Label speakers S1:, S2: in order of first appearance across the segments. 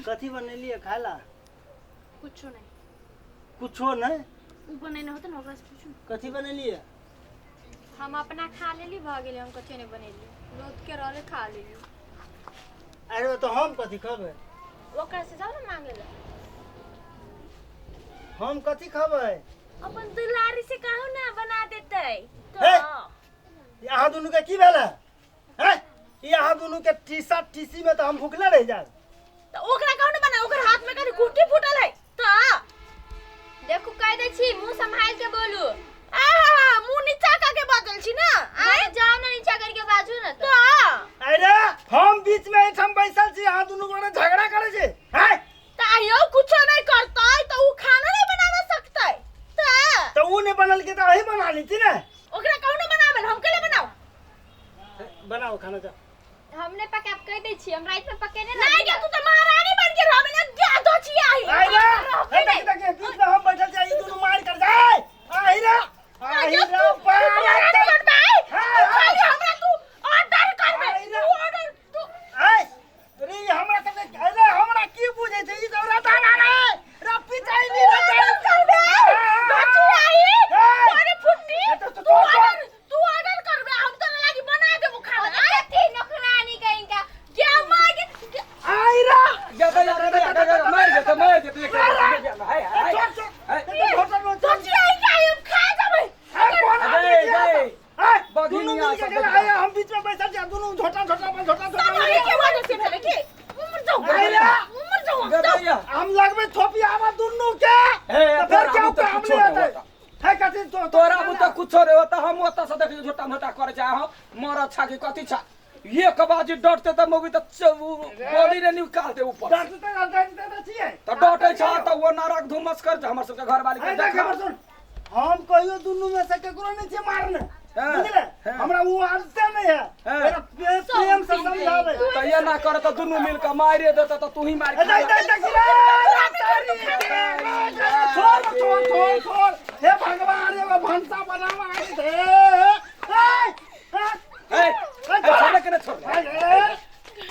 S1: कथी बनेलियै खाय ला?
S2: कुछो नहीं।
S1: कुछो नहीं?
S2: उ बनेने होते ना, ओकरा से पूछू।
S1: कथी बनेलियै?
S3: हम अपना खा लेली, भऽ गेलै। हम कथी नहि बनेली, रोज के रहले खा लेली।
S1: अरे तो हम कथी खबै?
S3: ओकरा से जाओ ना मांगे ला।
S1: हम कथी खबै?
S2: अपन दुलारी से कहू ना, बना देतै।
S1: हे! ई अहाँ दुनू के की भेल है? हैं? ई अहाँ दुनू के टीसा टीसी में तो हम भूखले रह जाए।
S2: तऽ ओकरा कहू ना बना, ओकर हाथ में कनी कुटी फूटल है तऽ।
S3: देखू, कह दै छी, मुंह संभाल के बोलू।
S2: आहा, मुंह नीचा कऽ के बाजल छी ना?
S3: आय जाओ ना, नीचा करके बाजू ना तो।
S2: तऽ
S1: अरे हम बीच में एठाम बैसल छी, अहाँ दुनू गोटे झगड़ा करै छी, हैं?
S2: तऽ आइयो कुछो नहीं करतै तऽ उ खाना नहीं बनावे सकतै तऽ?
S1: तो ऊ नहीं बनल के तो अही बना ली थी ना।
S2: ओकरा कहू ना बनावे, हम केले बनाऊ?
S1: बनाओ खाना, जाओ।
S3: हमने पका कह दै छी, हम रात में पकेने।
S2: नहीं के, तू तो महारानी बन के रहबे ना, जा दो छी आई।
S1: आई रे, हे देख देख, बीच में हम बैठल छी, ई दुनू मार कर जाए। आई रे, आई
S2: तू
S1: रे,
S2: महारानी बनबे।
S1: हाँ,
S2: तू
S1: हाँ।
S2: खाली हमरा तू ऑर्डर करबे।
S1: आई रे।
S2: तू ऑर्डर तू।
S1: आय रे, ई हमरा सब अरे हमरा की बुझै छै ई सब? रता ना रे रप्पी चाही
S2: तू ऑर्डर करबे, दो छी आई। अरे फुट्टी,
S1: तो
S2: तू ऑर्डर, तू ऑर्डर करबे, हम तोरा लागी बना देबो खाना।
S3: आय थी नौकरानी कहीं का।
S2: गे माँ गे।
S1: आई रे।
S4: गे दैया, गे दैया, गे दैया, मारि देतै, मारि देतै, एक बेर, गे, हाय, हाय।
S1: छोड़ छोड़, ई तो होटल में
S2: दो छी आई के हम खा जेबै।
S1: कोन आदमी
S4: अरे,
S1: छी?
S4: गए।
S1: आय,
S4: बघिनिया
S1: दुनू मिल के
S4: सब
S1: गेल, आय, हम बीच में बैठल छी, दुनू झोटा झोटा पर झोटा
S2: सब
S1: झोटा।
S2: अही के वजह से भेलै की? उमर जाओ।
S1: आई रे।
S2: उमर जाओ।
S4: गे दैया।
S1: हम लगबे थोपी आवा दुनू के।
S4: हे,
S1: तो फिर
S4: तोरा
S1: क्या
S4: बुते
S1: काम
S4: कुछो
S1: नहीं
S4: नहीं
S1: होतै।
S4: होता।
S1: है कथी तो?
S4: तोरा बुते कुछो रे होता। हम ओतऽ से देखियो, झोटा मोटा करे छै, हम मरद छा कि कथी छा? एक बाजी डटते तऽ मौगी तऽ बोली ने निकालते ऊपर से।
S1: डरते डरते डरते छियै।
S4: तऽ डटे छ तऽ ओ नरक धुमस कर हमर सबके घरवाली के।
S1: अरे देख,
S4: देखा।
S1: हमर सुन, हम कहियो दुनू में से केकरो नहीं छै मारने।
S4: हाँ,
S1: बुझले?
S4: हाँ।
S1: हमरा वो आदते नहीं है।
S4: हाँ।
S1: मेरा प्रेम से समझावे।
S4: तऽ एना कर तऽ दुनू मिल के मारिए देतै तऽ तू ही मारि
S1: ए,
S4: खा।
S1: देख देख देख रे, छोड़ छोड़ छोड़ छोड़, हे भगवान, एगो भनसा बनावा आई थे। ए, ए,
S4: ए, ए, छोड़े के नहि छोड़ले?
S1: ए,
S4: ए,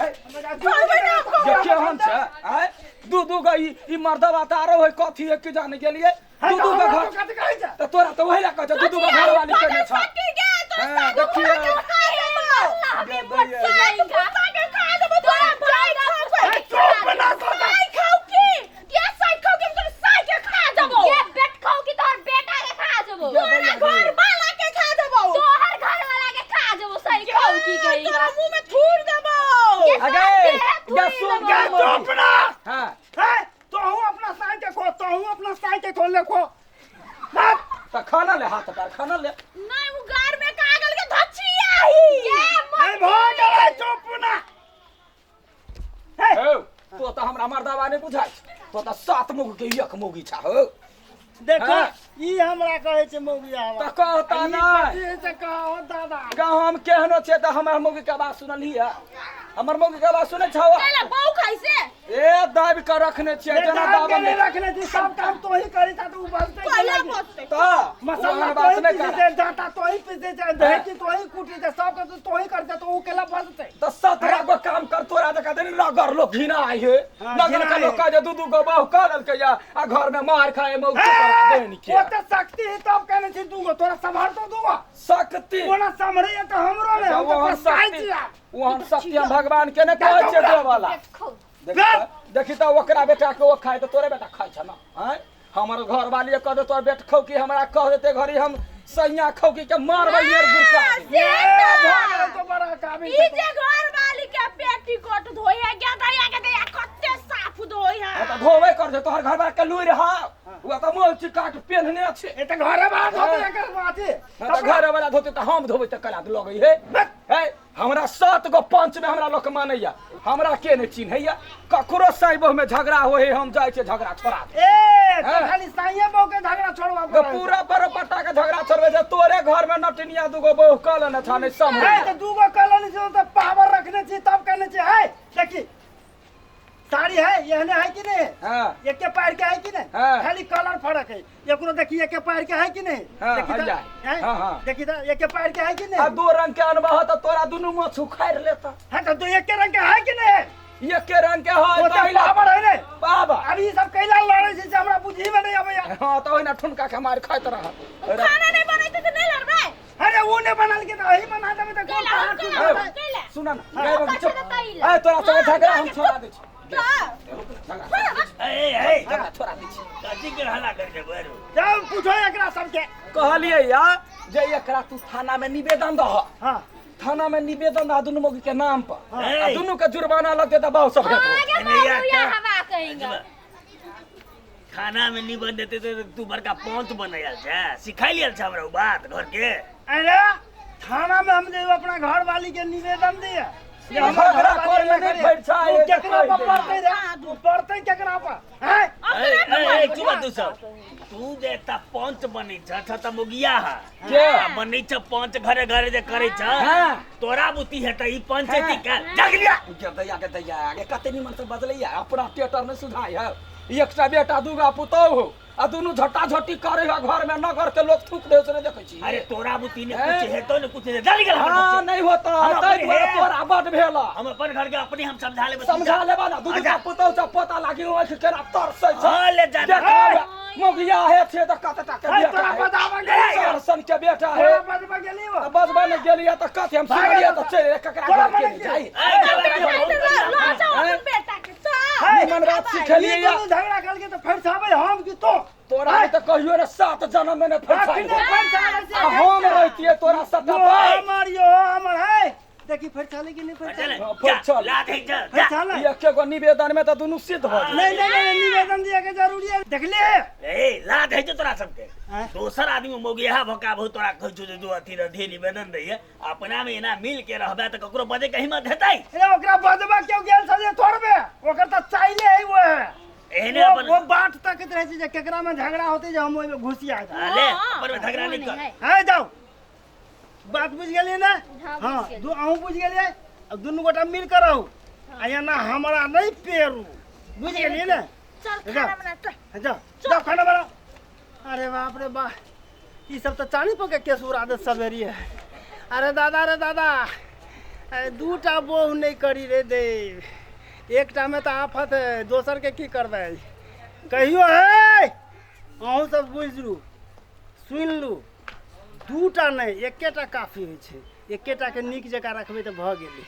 S4: जे केहन छै आँय, दू दू गो ई ई मर्दबा तऽ आरो है कथी है कि जाने गेलियै। दू दू गो घर
S1: कथी कहै छै?
S4: तऽ तोरा तऽ वही लए कहै छौ, दू दू गो घरवाली केने छ। हाँ, देखियौ। गे दैया।
S1: ए, चुप ना सोचा।
S3: ये बेट खाओ कि तोहर बेटा के खा जबो? तोहर घर वाला के खा जबो, सही खाओ की गई।
S4: अगे गे सुन।
S1: गे चुप ना।
S4: हाँ।
S1: ए, तोहू अपना साई के खो, तोहू अपना साई के खो, ले खो। मत।
S4: तऽ खाना ले, हाथ पैर खाना ले।
S1: ए, भऽ गेलै, चुप ना। हे।
S4: हौ, तो तऽ हमरा मर्दाबा नहि बुझाइ छै, तो तऽ सात मुख के एक मौगी छा हौ।
S1: देखो।
S4: हाँ।
S1: ई हमरा कहै छै मौगी आवा।
S4: तऽ कहता
S1: ई
S4: नहि।
S1: कथी छै कहो दादा?
S4: गाँव हम केहनो छियै तऽ हमर मौगी के आवाज सुनलही है? हमर मौगी के आवाज सुनै छौ? ए, दाबि कऽ रखने छियै जेना
S1: दाब के
S4: दाबल।
S1: नहीं रखने छी, सब काम तो ही करी था तो उ बजते केना की?
S4: तऽ
S1: मसाला
S4: ओहन
S1: तो
S4: बात
S1: ही
S4: नहि
S1: पीसे
S4: कर।
S1: छै, डाटा तो ही पीसे छै, ढेकी तो ही कुटी छै, सब कुछ तो ही करते तो उ केला बजते?
S4: तऽ 17 गो काम कर, तोरा जकाँ देनी नगर लोग घिना आइ हे।
S1: हाँ,
S4: नगर के
S1: घिना
S4: लोग
S1: है।
S4: कहे दू दू गो बहु कऽ लेलकै या आ घर में मार खाए मौगी बहिन के।
S1: ओते शक्ति है तब कहने छी दूगो, तोरा सम्हार तो दूगो।
S4: शक्ति
S1: कोना सम्हरे तो हमरो ने, हम तो
S4: ओहन
S1: पछताइ
S4: शक्ति
S1: छी आब।
S4: ओहन शक्ति हम भगवान के नहि कहै छियै देवला।
S3: देखो।
S4: देखी तऽ ओकरा बेटा के ओ खाय तऽ तोरे बेटा खाइ छ ना? आँय, हमर घर वाली कह दे तोर बेट खौ की, हमरा कह देते घड़ी हम सैया खौकी के मारबै यार गुरका।
S1: ए, भऽ गेलै, तो बड़ा काबिल
S2: ई
S1: छै।
S2: जे घर वाली के पेटीकोट धोए गे दैया, के दैया, कते साफ धोए है।
S4: हाँ, तऽ धोबे कर दे, तोहर घर वाला के लुरि हा, ओ तऽ मोल चिका के पेन्हने छै।
S1: ए, तऽ घरे बाहर धोते एकर बाती।
S4: हाँ, तऽ घर वाला धोते तऽ हम धोबै तऽ कला लगै हे। हे, हमरा सात गो पंच में हमरा लोक मानैया, हमरा के नहि चिन्हैया। ककरो साई बहु में झगड़ा होय है, हम जाइ छियै झगड़ा छोड़ा दे।
S1: ए, तो
S4: हाँ।
S1: खाली साइये बहु के झगड़ा छोड़वा
S4: तो
S1: पड़ै।
S4: पूरा परोपट्टा के झगड़ा छोड़बै छै। तोरे घर में नटिनिया दूगो बहु कऽ लेने छह, नहि सम्हरै।
S1: ए, तऽ दूगो कलनी छै तऽ पावर रखने छी तब कहने छी। है देखी, साड़ी है एहने है कि नहीं?
S4: हाँ।
S1: एके पैर के है कि नहीं?
S4: हाँ।
S1: खाली कलर फर्क है। एकरो देखी, एके पैर के है कि नहीं?
S4: हाँ,
S1: देखी
S4: है
S1: तऽ,
S4: जाए।
S1: हैं?
S4: हाँ, हाँ।
S1: देखी तऽ एके पैर के है कि नहीं?
S4: आ दो रंग के अनबह तऽ तोरा दुनू माछ उखाड़ि लेता।
S1: हाँ, तऽ दो एके रंग के है कि नहीं?
S4: एके रंग के है
S1: ओ तऽ
S4: तहिला
S1: पावर है ने।
S4: बाबा।
S1: अब ई सब कैला लड़ै छै से हमरा बुझी में नहीं अबैया।
S4: हाँ तऽ ओहिना ठुनका के मारि खाइत रह।
S2: खाना नहीं बनैते तऽ नहीं लड़बै।
S1: अरे वो नहीं बनल के तऽ अही बना देबै तऽ कोन
S2: कैला,
S1: पहाड़
S2: कैला,
S1: टूट जेतै?
S2: कैला।
S4: सुन ना गए बाबू, चुप।
S3: कथी बतैला?
S4: ए तोरा संगे झगड़ा हम छोड़ा दै छी।
S2: तऽ
S4: झगड़ा
S5: ए ए
S4: झगड़ा छोड़ा दै छी।
S5: कथी के हल्ला कर देबो रे?
S1: जाउ पूछो एकरा सबके।
S4: कहलियै या जे एकरा तू थाना में निवेदन दह।
S1: हाँ।
S4: थाना में निवेदन दह दुनू मौगी के नाम पर। आ
S5: ए।
S4: दुनू के जुर्माना लगतै तऽ बाउ सब हेतौ।
S3: आगे
S5: एने या
S3: बाबू या
S5: का?
S3: हवा कहेंगे।
S5: थाना में निबंध देते तो तू बड़का पंच बनल छै, सिखाइल छै हमरा उ बात घर के।
S1: अरे थाना में हम जे अपना घर वाली के निवेदन दिए जे हमर
S4: झगड़ा
S1: घरवाली
S4: करले
S1: एना
S4: नहि
S1: करे।
S4: बैठ छै,
S1: ओ केकरा पर
S4: कहि
S1: पड़तै रे? ओ पड़तै केकरा पर? हैं?
S5: ए ए ए चुप तू सब। तू जे एकटा पंच बनै छ, छ त मुगिया है।
S4: के?
S5: आ बनै छ पंच घरे घरे जे करै छ।
S4: हाँ।
S5: तोरा बुद्धि है त ई पंचायती का जाग लिया।
S4: गे दैया गे दैया गे कते निमन से बजलैया, अपना टेटर नहि सुधाइ है। एकटा बेटा दूगा पुतोहु हो आ दुनू झट्टा झट्टी करे है घर में, नगर के लोग थूक दे से नहि देखै छी।
S5: अरे तोरा बुद्धि ने
S4: हैं?
S5: कुछ हेतो ने कुछ ने डाल गेल हमर
S4: हाँ
S5: घर से।
S4: नहीं होता
S5: हम
S4: ताहि
S5: अपने
S4: दुआरे
S5: हे।
S4: तोरा बड भेल।
S5: हम अपन घर के अपने हम समझा लेबै।
S4: समझा लेबा ना, दू दूटा
S5: अच्छा।
S4: पुतोहु सब पोता लागी ओहि केना तरसै छै।
S5: हाँ, ले जा।
S4: देख मौगिया हे छै तऽ कतेटा के
S1: अरे
S4: बेटा
S1: तोरा
S4: है।
S1: बताबऽ गेली।
S4: सरसन के बेटा है।
S1: तोरा बजबऽ गेली वो।
S4: आ बजबा नहि गेलियै तऽ कथी हम
S1: भाग
S4: सुनलियै
S1: गेल
S4: तऽ चलि एलियै, ककरा
S1: तोरा
S4: घर के
S1: बने
S4: जाइ।
S5: ए, जा, जा,
S2: लऽ
S5: जा,
S2: जाओ
S4: हैं?
S2: अपन बेटा के चल।
S1: हे,
S4: निमन बात
S1: ई
S4: सिखेलियै या।
S1: दुनू झगड़ा करके तऽ फरिछाबै हम कि तो?
S4: तोरा तऽ कहियो ने सात जन्म में नहि फरिछाइ।
S1: अखने फरिछाबै छै।
S4: आ हम रहितियै तोरा सबटा
S1: यो
S4: पर।
S1: हमर, यो हमर है। देखी फरिछाले कि नहि
S5: चल,
S1: फरिछाले?
S4: हाँ,
S5: जा,
S4: चल।
S5: ला दे, जा, जा।
S1: फरिछाले?
S4: एके गो निवेदन में तऽ दुनू सिद्ध भऽ जेतै।
S1: नहीं नहीं नहीं, निवेदन दिए के जरूरी है। देखले?
S5: ए ला दे जो तोरा सबके।
S1: हैं?
S5: दोसर आदमी मोगिया भका बहुत तोरा कहै छौ जे जो अथी रधे निवेदन दैये, अपना में एना मिल के रहबे तऽ ककरो बजे के हिम्मत हेतै?
S1: अरे ओकरा बजबा क्यों गेल छ जे तोड़बे? ओकर तऽ चाइले है वो है।
S5: एहने
S1: वो
S5: अपन
S1: वो बाट तकैत रहै छै जे केकरा में झगड़ा होतै जे हम ओहिमे घुसिया जाए।
S5: हाँ, ले अपन में झगड़ा नहीं कर।
S1: है जाओ, बात बुझि गेलियै ने?
S3: हाँ,
S1: हाँ
S3: बुझि गेलियै।
S1: दू अहूँ बुझि गेलियै। अब दुनू गोटा मिल कर रहू आ एना हमरा नहि पेरू, बुझि गेलियै ने?
S2: चल खाना बना चल।
S1: जाओ जाओ खाना बनाओ। अरे बाप रे बा, ई सब तऽ चानी पर के केस उड़ा दे सवेरी है। अरे दादा रे दादा, अरे दूटा बोहु नहि करी रे देव, एकटा में तऽ आफत है, दोसर के की करबै? कहियो है अहूँ सब बुझि लू सुनि लू, दूटा नहि एकेटा काफी होइ छै, एकेटा के नीक जकाँ रखबै तऽ भऽ गेलै।